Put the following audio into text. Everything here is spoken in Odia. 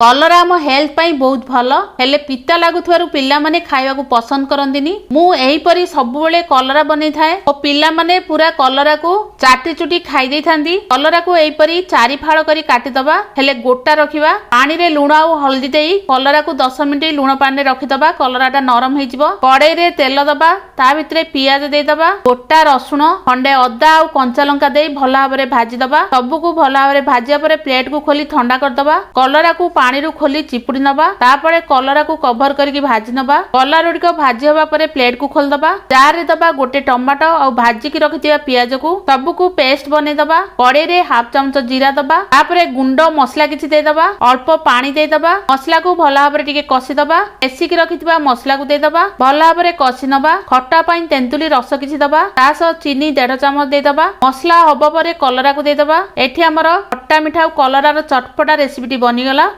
କଲରା ଆମ ହେଲ୍ଥ ପାଇଁ ବହୁତ ଭଲ, ହେଲେ ପିତା ଲାଗୁଥିବାରୁ ପିଲାମାନେ ଖାଇବାକୁ ପସନ୍ଦ କରନ୍ତିନି। ମୁଁ ଏହିପରି ସବୁବେଳେ କଲରା ବନେଇଥାଏ ଓ ପିଲାମାନେ ପୁରା କଲରାକୁ ଚାଟି ଚୁଟି ଖାଇ ଦେଇଥାନ୍ତି। କଲରାକୁ ଏହିପରି ଚାରି ଫାଳ କରି କାଟିଦବା, ହେଲେ ଗୋଟା ରଖିବା। ପାଣିରେ ଲୁଣ ଆଉ ହଳଦୀ ଦେଇ କଲରାକୁ 10 ମିନିଟ ଲୁଣ ପାଣିରେ ରଖିଦବା। କଲରାଟା ନରମ ହେଇଯିବ। କଡେଇରେ ତେଲ ଦବା, ତା ଭିତରେ ପିଆଜ ଦେଇଦବା, ଗୋଟା ରସୁଣ, ଖଣ୍ଡେ ଅଦା ଆଉ କଞ୍ଚା ଲଙ୍କା ଦେଇ ଭଲ ଭାବରେ ଭାଜିଦବା। ସବୁକୁ ଭଲ ଭାବରେ ଭାଜିବା ପରେ ପ୍ଲେଟକୁ ଖୋଲି ଥଣ୍ଡା କରିଦବା। କଲରାକୁ ପାଣିରୁ ଖୋଲି ଚିପୁଡି ନବା। ତାପରେ କଲରାକୁ କଭର କରିକି ଭାଜି ନବା। କଲରା ଗୁଡିକ ଭାଜି ହବା ପରେ ପ୍ଲେଟକୁ ଖୋଲିଦବା। ଜାରରେ ଦବା ଗୋଟେ ଟମାଟୋ ଆଉ ଭାଜିକି ରଖିଥିବା ପିଆଜକୁ, ସବୁକୁ ପେଷ୍ଟ ବନେଇଦବା। କଡେଇରେ ହାଫ ଚାମଚ ଜିରା ଦବା। ତାପରେ ଗୁଣ୍ଡ ମସଲା କିଛି ଦେଇଦବା। ଅଳ୍ପ ପାଣି ଦେଇଦବା। ମସଲାକୁ ଭଲ ଭାବରେ ଟିକେ କଷିଦବା। ପେଶିକି ରଖିଥିବା ମସଲାକୁ ଦେଇଦବା। ଭଲ ଭାବରେ କଷି ନବା। ଖଟା ପାଇଁ ତେନ୍ତୁଲି ରସ କିଛି ଦବା, ତା ସହ ଚିନି ଦେଢ ଚାମଚ ଦେଇଦବା। ମସଲା ହବ ପରେ କଲରାକୁ ଦେଇଦବା। ଏଠି ଆମର ଖଟା ମିଠା ଆଉ କଲରାର ଚଟପଟା ରେସିପିଟି ବନିଗଲା।